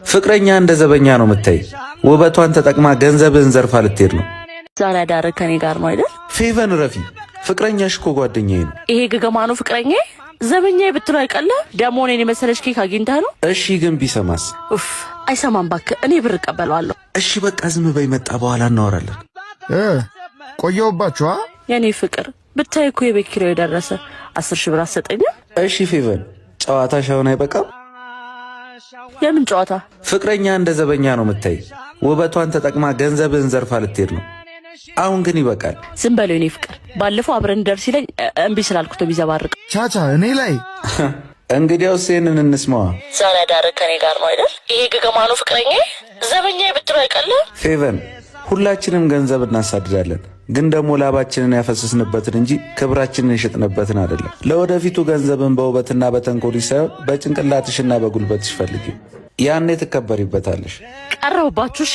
ፍቅረኛ እንደ ዘበኛ ነው የምታይ። ውበቷን ተጠቅማ ገንዘብህን ዘርፋ ልትሄድ ነው። ዛሬ አዳር ከኔ ጋር ነው አይደል? ፌቨን ረፊ፣ ፍቅረኛሽ እኮ ጓደኛዬ ነው። ይሄ ገገማ ነው ፍቅረኛ? ዘበኛ ብትለው አይቀልም። ደግሞ እኔን የመሰለች ኬክ አግኝተህ ነው። እሺ ግን ቢሰማስ? ኡፍ አይሰማም እባክህ፣ እኔ ብር እቀበለዋለሁ። እሺ በቃ ዝም በይ፣ መጣ በኋላ እናወራለን። ቆየሁባችኋ። የኔ ፍቅር ብታይ እኮ የቤት ኪራዩ የደረሰ 10,000 ብር አትሰጠኝም? እሺ ፌቨን፣ ጨዋታሽ አሁን አይበቃም? የምን ጨዋታ? ፍቅረኛ እንደ ዘበኛ ነው የምታይ። ውበቷን ተጠቅማ ገንዘብህን ዘርፋ ልትሄድ ነው። አሁን ግን ይበቃል። ዝም በለው የኔ ፍቅር። ባለፈው አብረን እንደርስ ሲለኝ እምቢ ስላልኩት ቢዘባርቅ። ቻቻ እኔ ላይ እንግዲያውስ ይህንን እንስማዋ። ዛሬ አዳር ከኔ ጋር ነው አይደል? ይሄ ገገማ ነው ፍቅረኛ? ዘበኛ ብትለው አይቀልም። ፌቨን፣ ሁላችንም ገንዘብ እናሳድዳለን፣ ግን ደግሞ ላባችንን ያፈሰስንበትን እንጂ ክብራችንን የሸጥንበትን አይደለም። ለወደፊቱ ገንዘብን በውበትና በተንኮልሽ ሳይሆን በጭንቅላትሽና በጉልበትሽ ፈልጊው። ያኔ ትከበሪበታለሽ። ቀረሁባችሁ። እሺ።